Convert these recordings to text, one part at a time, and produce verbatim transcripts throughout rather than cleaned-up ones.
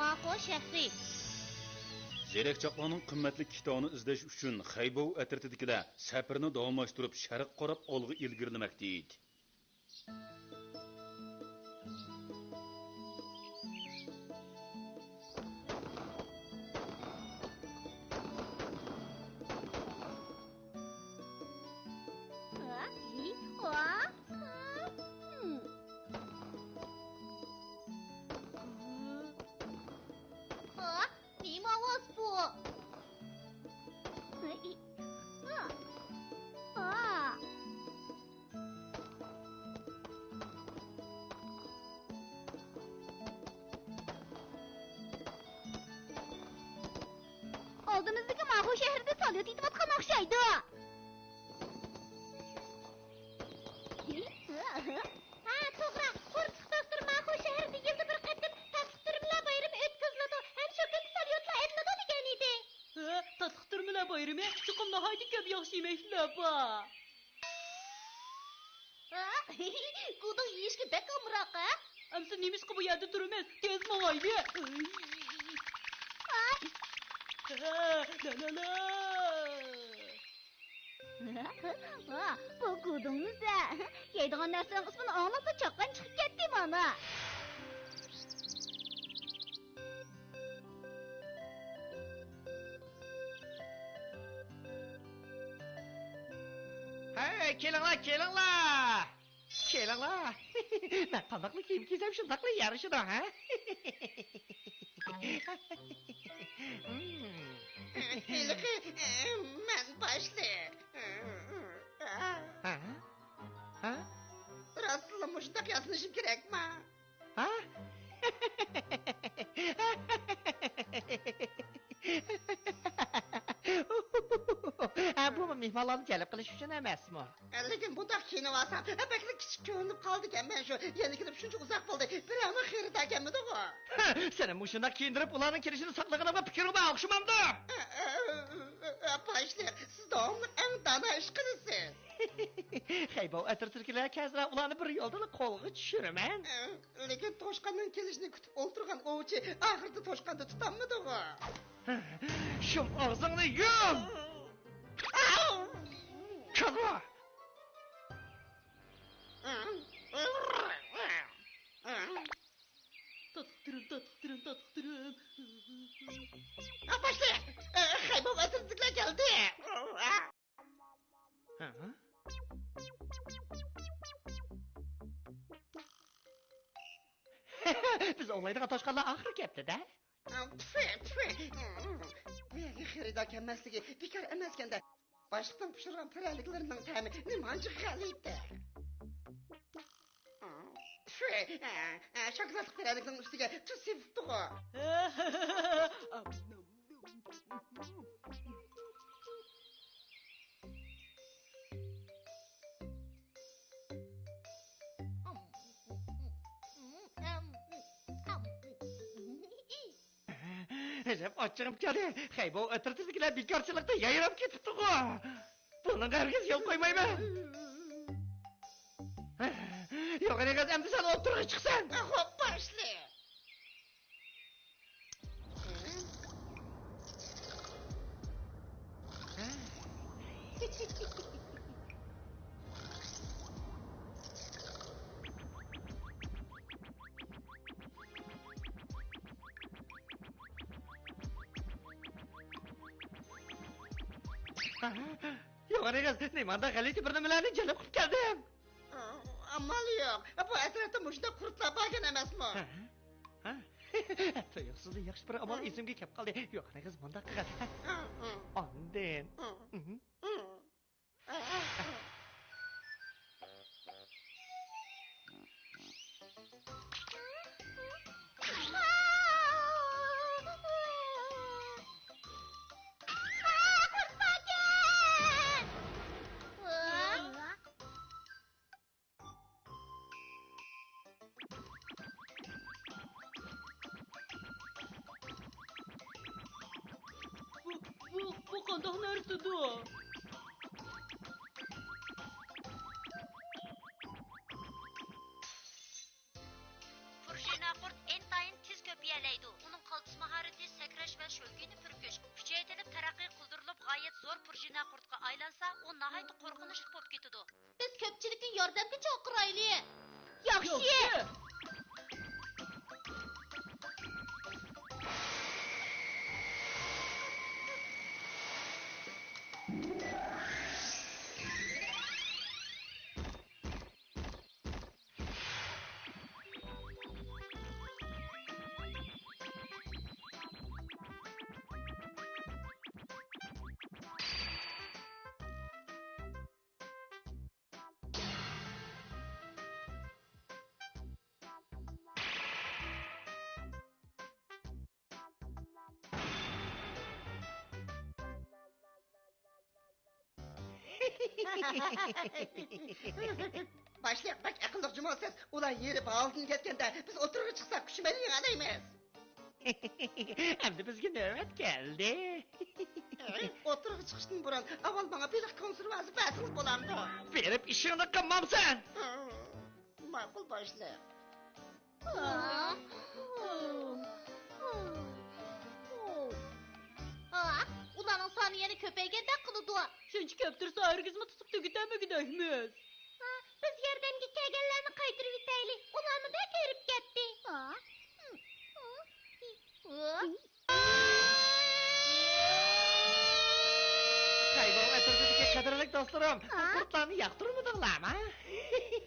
ماخۇ شەھىرى. زېرەكچاقلارنىڭ قىممەتلىك كىتابىنى ئىزدەش ئۈچۈن خەيبوۋ ئەترىتىدىكىلەر سەپىرىنى داۋاملاشتۇرۇپ شەرققە قاراپ ئالغا ئىلگىرىلىمەكتە ئىدى. نېمە ئاۋاز بۇ؟ ئالدىمىزدىكى ماخۇ شەھىرىدە ساليۇت ئېتىۋاتقان ئوخشايدۇ. ھە، توغرا. قورسىق دوختۇر ماخۇ شەھىرىدە يىلدا بىر قېتىم تاتلىق تۈرۈملەر بايرىمى ئۆتكۈزۈلىدۇ ھەم شۇ كۈنى ساليۇتلار ئېتىلىدۇ دېگەن ئىدى. ھە، تاتلىق تۈرۈملەر بايرىمى؟ چوقۇم ناھايىتى كۆپ ياخشى يېمەكلىكلەر بار. ھە؟ گۇدۇڭ يېيىشكە بەك ئامراق ھە؟ ئەمسە نېمىشقا بۇ يەردە تۇرىمىز؟ تېز ماڭايلى. ھە، لا، لا، لا. ۋا، بۇ گۇدۇڭمىز-ھە. يەيدىغان نەرسىنىڭ ئىسمىنى ئاڭلاتسا چاققان چىقىپ كەتتى مانا. ھەي، كېلىڭلار، كېلىڭلار! كېلىڭلار! مەن قانداقلا كىيىم كىيسەم شۇنداقلا يارىشىدۇ، ھە؟ ھېلىقى، مەن باشلىق. ھە؟ ھە؟ راستلا مۇشۇنداق ياسىنىشىم كېرەكما؟ ھە؟ ھە، بۇمۇ مېھمانلارنى جەلپ قىلىش ئۈچۈن ئەمەسمۇ؟ لېكىن بۇنداق كىيىنىۋالسام، بەكلا كىچىك كۆرۈنۈپ قالىدىكەنمەن شۇ. يەنە كېلىپ شۇنچە ئۇزاق بولدى، بىرەرمۇ خېرىدار كەلمىدىغۇ؟ سېنى مۇشۇنداق كىيىندۈرۈپ، ئۇلارنىڭ كېلىشىنى ساقلىغىنىڭغا پىكرىڭ بار ئوخشىمامدۇ؟ باشلىق، سىز داۋاملىق ئەڭ دانا ئىش قىلىسىز. خەيبوۋ ئەترىتىدىكىلەر كەلسىلا، ئۇلارنى بىر يولدىلا قولغا چۈشۈرىمەن. لېكىن توشقاننىڭ كېلىشىنى كۈتۈپ ئولتۇرغان ئوۋچى ئاخىرىدا توشقاننى تۇتالمىدىغۇ؟ شۇم ئاغزىڭنى يۇم! كاغا! تاتلىق تۈرۈم، تاتلىق تۈرۈم، تاتلىق تۈرۈم. باشلىق! خەيبوۋ ئەترىتىدىكىلەر كەلدى! ھە؟ بىز ئوڭلايدىغان توشقانلار ئاخىرى كەپتۇ-دە. تفى، تفى. بۇ يەرگە خېرىدار كەلمەسلىكى بىكار ئەمەسكەن-دە. باشلىقنىڭ پىشۇرغان پىرەلىكلىرىنىڭ تەمى نېمانچە غەلىتە. تفى. شاكىلاتلىق پىرەلىكنىڭ ئۈستىگە تۇز سېپىپتىغۇ. ئەجەب ئاچچىقىم كەلدى. خەيبوۋ ئەترىتىدىكىلەر بىكارچىلىقتا يايراپ كېتىپتىغۇ. بۇنىڭغا ھەرگىز يول قويمايمەن. يوغان ئېغىز، ئەمدى سەن ئوتتۇرىغا چىقىسەن. خوپ، باشلىق. يوغان ئېغىز، نېمانداق غەلىتە بىر نېمىلەرنى جەلپ قىلىپ كەلدىم. ئامال يوق. بۇ ئەتراپتا مۇشۇنداق قۇرتلار باركەن ئەمەسمۇ؟ ھە؟ ھە؟ تۇيۇقسىزلا ياخشى بىر ئامال ئېسىمگە كەپ قالدى. يوغان ئېغىز، مۇنداق قىلغىن. ئاندىن. بۇ، بۇ، بۇ قانداق نەرسىدۇ؟ پۇرشىنا قۇرت ئىنتايىن تېز كۆپىيەلەيدۇ. ئۇنىڭ شۆلگىينى پۈركۈش كۈچەيتىلىپ تەرەققىي قىلدۇرۇلۇپ، غايەت زور پۇرژىنا قۇرتقا ئايلانسا، ئۇ ناھايىتى قورقۇنچلۇق بولۇپ كېتىدۇ. بىز كۆپچىلىكنى ياردەمگە چاقىرايلى. ياخشى. ياخشى. باشلىق، بەك ئەقىللىق جۇمۇ سىز. ئۇلار يېرىپ ھالىدىن كەتكەندە، بىز ئوتتۇرىغا چىقساق، كۈچىمىزنى يىغالايمىز. ئەمدى بىزگە نۆۋەت كەلدى. ئوتتۇرىغا چىقىشتىن بۇرۇن، ئاۋۋال ماڭا بېلىق كونسېرۋاسى بەرسىڭىز بولامدۇ؟ بېرىپ ئىشىڭنى قىلمامسەن؟ ماقۇل، باشلىق. ئۇلارنىڭ سانى يەنە كۆپەيگەندەك قىلىدۇ. شۇنچە كۆپ تۇرسا، ھەرگىزمۇ تۇتۇپ تۈگىتەلمىگۈدەكمىز. بىز ياردەمگە كەلگەنلەرنى قايتۇرۇۋېتەيلى. ئۇلارمۇ بەك ھېرىپ كەتتى. خەيبەر ئەترىتىدىكى قەدىرلىك دوستلىرىم، ھە؟ قۇرتلارنى ياقتۇرمىدىڭلارمۇ؟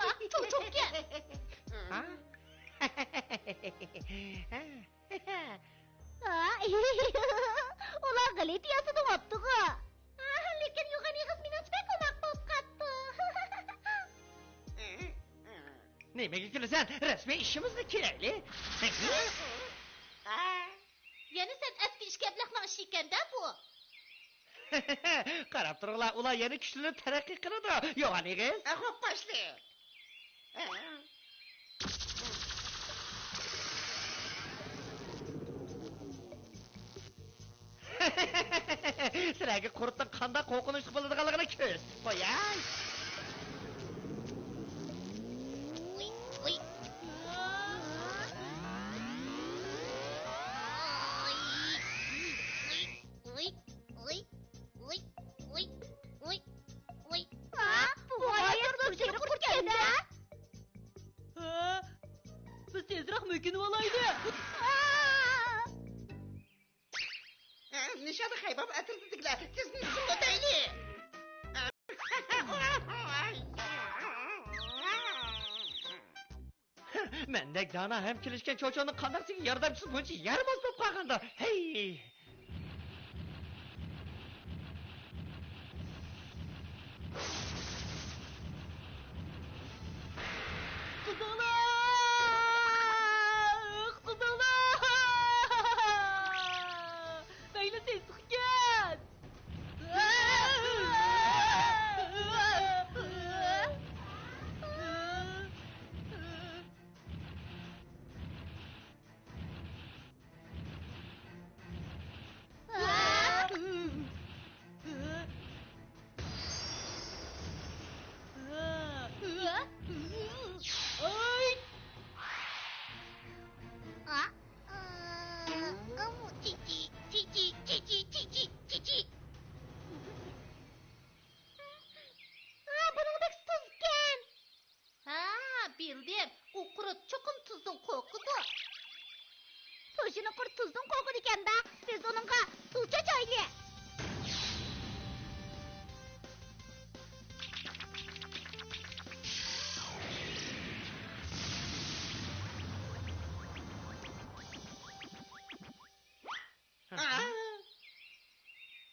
ئاھ، چوچۇقكەن. ھە؟ ھە؟ ئۇلار غەلىتە ياسىدىڭ ئاپتىغۇ. ئاھ، لېكىن يوغان ئېغىز مېنىڭچە بەك ئوماق بولۇپ قاپتۇ. نېمىگە كۈلىسەن؟ رەسمىي ئىشىمىزغا كېلەيلى. يەنە سەن ئەسكى ئىككى ئەبلەخنىڭ ئىشى ئىكەن-دە بۇ. قاراپ تۇرۇڭلار، ئۇلار يەنە كۈچلىنىپ تەرەققىي قىلىدۇ. يوغان ئېغىز. ئەخوپ باشلىق. سىلەرگە قۇرتنىڭ قانداق قورقۇنچلۇق بولىدىغانلىقىنى كۆرسىتىپ قوياي. ھە؟ بۇ غايەت زور قۇرتكەن-دە. ھە؟ بىز تېزرەك مۆكۈنۈۋالايلى. نىشانى خەيبەر ئەترىتىدىكىلەر، تېزدىن ھۇجۇم ئۆتەيلى. مەندەك دانا ھەم كېلىشكەن چوچۇنىڭ قانداق سىزگە ياردەمچىسى بۇنچە يارىماس بولۇپ قالغاندۇ؟ ھەي! قۇتۇلۇڭلار! قۇتۇلۇڭلار! بەكلا تېزلىقكەن! ھا، بۇنىڭدەك تۇزكەن. ھا، بىلدىم. ئۇ قۇرت چوقۇم تۇزدىن قورقىدۇ. پۇرژىنا قۇرت تۇزدىن قورقىدىكەن-دە. بىز ئۇنىڭغا تۇز چاچايلى.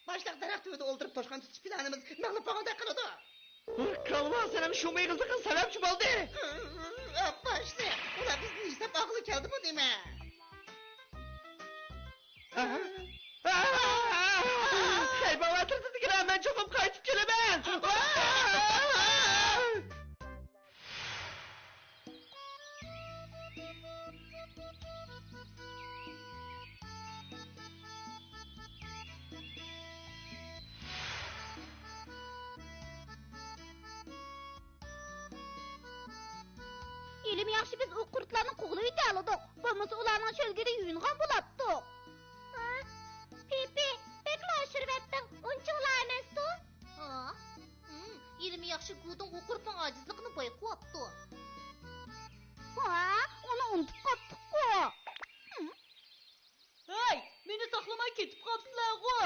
باشلىق، دەرەخ تۈۋىدە ئولتۇرۇپ توشقان تۇتۇش پىلانىمىز مەغلۇپ بولغاندەك قىلىدۇ. كالۋا، سېنىڭ شۇ مېغىزلىقىڭ سەۋەبچى بولدى. باشلىق، ئۇلار بىزنى ھېساب ئالغىلى كەلدىمۇ نېمە؟ خەيبەر ئەترىتىدىكىلەر، مەن چوقۇم قايتىپ كېلىمەن. ھېلىمۇ ياخشى بىز ئۇ قۇرتلارنى قوغلىۋېتەلىدۇق. بولمىسا ئۇلارنىڭ شۆلگىدە يۇيۇنغان بولاتتۇق. ھە؟ ئۇنچىۋالا ئەمەستۇ؟ ھا؟ ھىم، ھېلىمۇ ياخشى گۇدۇڭ ئۇ قۇرتنىڭ ئاجىزلىقىنى بايقىۋاپتۇ. ھا، ئۇنى ئۇنتۇپ قاپتۇققۇ. ھىم. ھەي، مېنى ساقلىماي كېتىپ قاپسىلەرغۇ!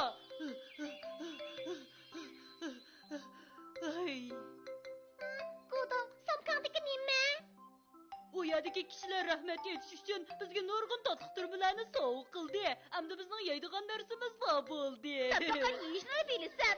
ھەي. گۇدۇڭ، سومكاڭدىكى نېمە؟ ئۇ يەردىكى كىشىلەر رەھمەت ئېيتىش ئۈچۈن بىزگە نۇرغۇن تاتلىق تۈرمىلەرنى سوۋغا قىلدى. ئەمدى بىزنىڭ يەيدىغان نەرسىمىز بار بولدى. سەن پەقەت يېيىشنىلا بىلىسەن.